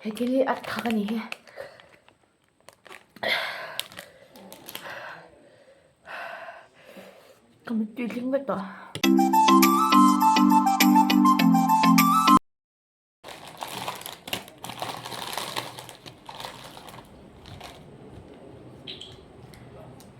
He thil hi a thak a nih hi. Ka mittui tling vek tawh.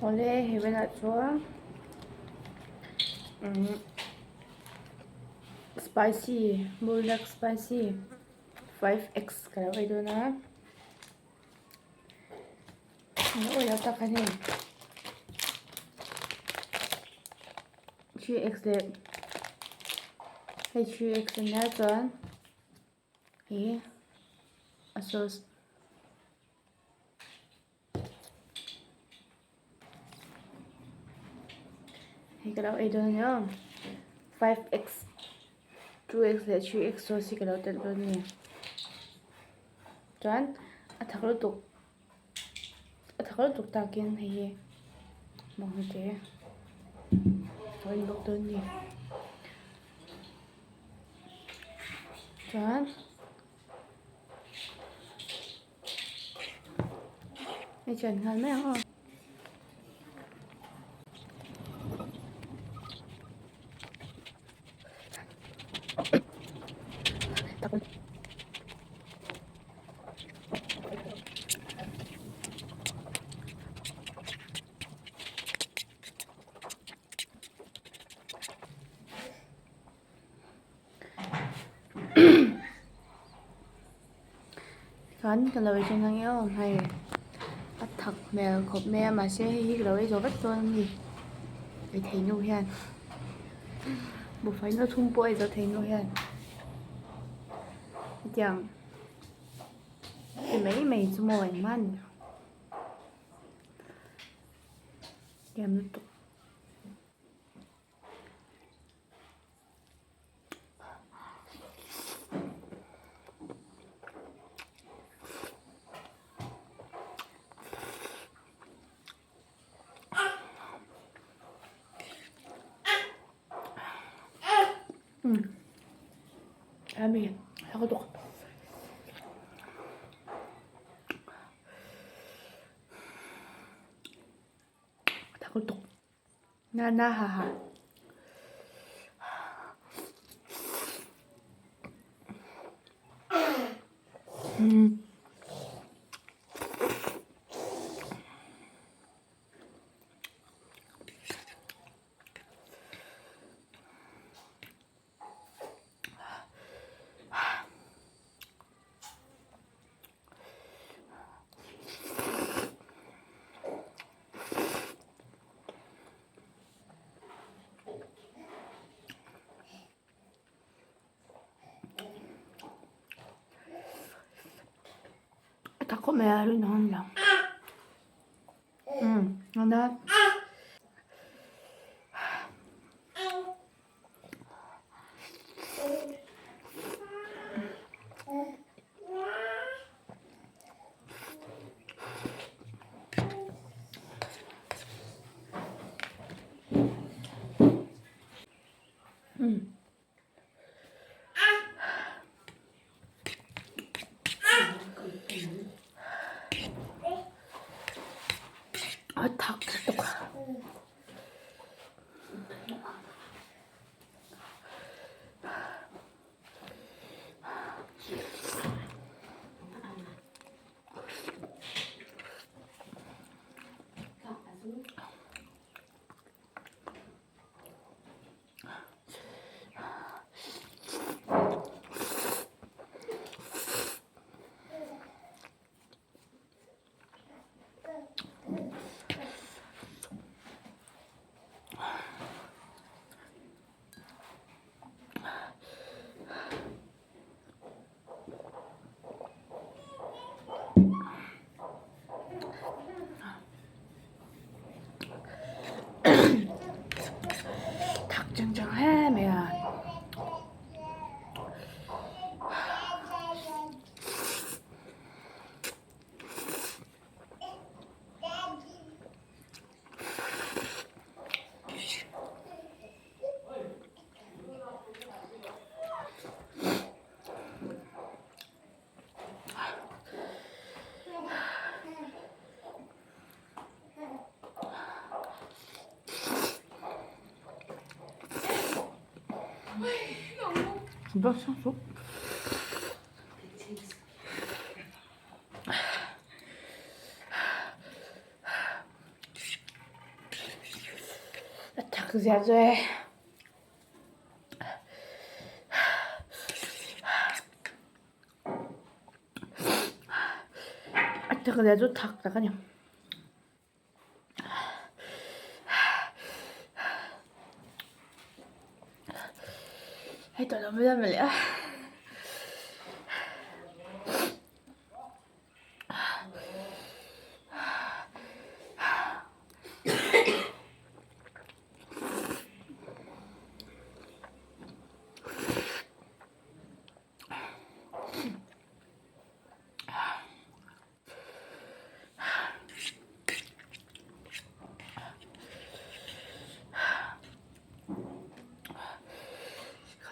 Awle he velah chuan umm spicy buldak spicy 5x ka lo ei dawn a awi lo tak a ni 3x leh hei 3x ania chuan Ih a sauce hei ka lo ei dawn a ni aw 5x 2x leh 3x sauce hi ka lo telh dawn a ni chuan a thak lutuk a thak lutuk takin hei hi bawnghnute ka en bawk dawn a ni. Chuan hei chuan nghal mai ang aw. Chuan ka lo ei ṭhin ang e aw hei a thak hmel khawp mai a mahse hei hi ka lo ei zawh vek dawn a ni ei thei nu hian buhfai no thum pawh ei zawh thei nu hian hetiang ti mai mai chu maw engmah a ni lo. Thiam lutuk. Yummy. Lutuk. Thak lutuk. Na na ha ha. Umm. A tha khawp mai a rinawm lo. Umm a A thak lutuk a. A thak zia chu e. A thak zia chu thak tak a ni. Hei tawh lo mai a mawle a.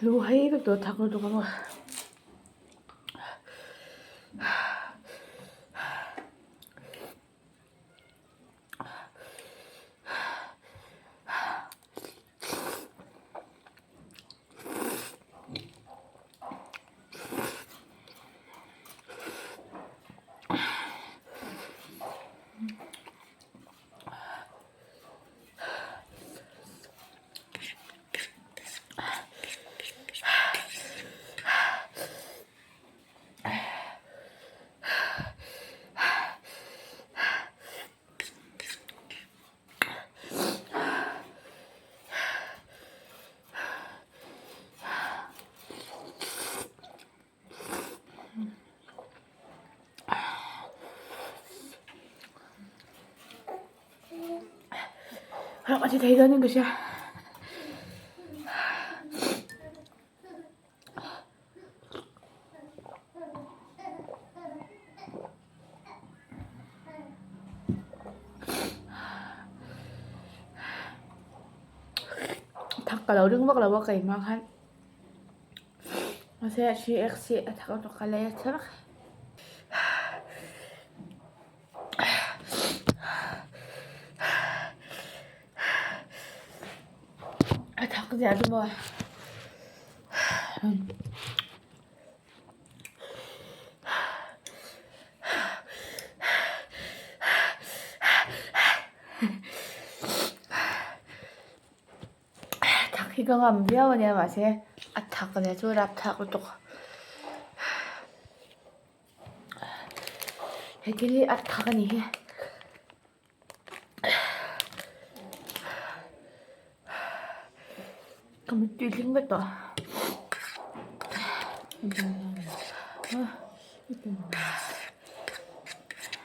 Lu hei vek tawh thak lutuk ang a. Ram a ti thei dawn in ka hria. Thak ka lo ring vak lo a keimah khan mahse a thi ek si a thak lutuk ka lei a chhe vek. A thak ziah chu maw. Thak hi ka ngam viau a nia mahse a thak leh chu rap thlak lutuk. He thil hi a thak a ni hi. Ka mittui tling vek tawh.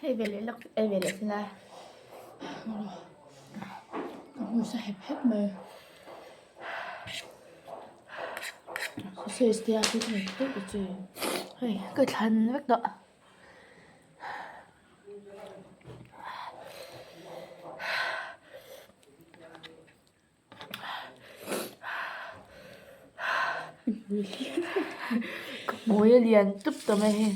Hei ve leh lawk ei ve leh sin a. Ka hmu sa hep hep mai. Sausage te a tui thei teuh te chu. Hei ka thlan vek tawh. Ka hmui a lian tup tawh mai hei.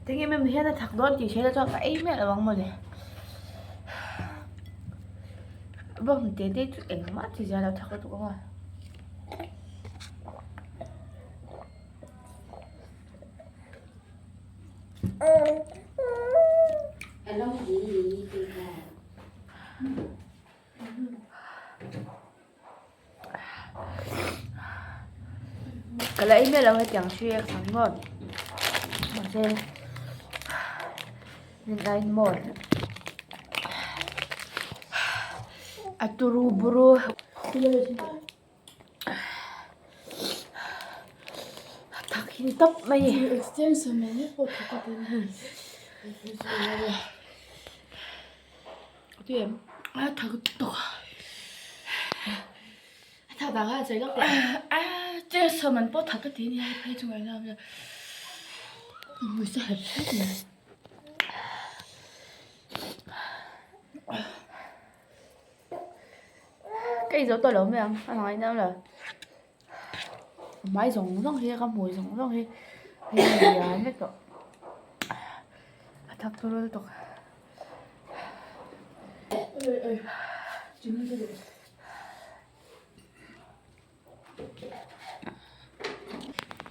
Tinge mem hian a thak dawn tih hriat chuan ka ei miah lo ang mawle bawng te te chu engmah chi zia lo thak lutuk ang a. Ka la ei miah lo hetiang hri a thang maw mahse min ain maw a turu buru a thak hi ni tawp mai a ni. A thak tawk. dang a chei lawk teh. A chair sawm an pawh thak ka ti a nia phei chu ngaihna awm lo. Ka hmui sa hep hep mai. Ka ei zo tawh lo mai ang a ngaihna awm lo. Hmai zawng zawng hi ka hmui zawng zawng hi hei a lian vek tawh a thak turu lutuk.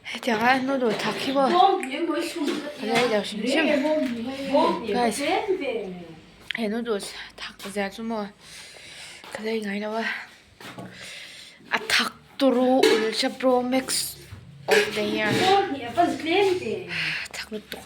Hetiang a noodle thak hi maw ka la ei lo hrim hrim guys he noodles thak zia chu maw ka la ei ngai lo a. A thak turu ultra pro max of the year thak lutuk.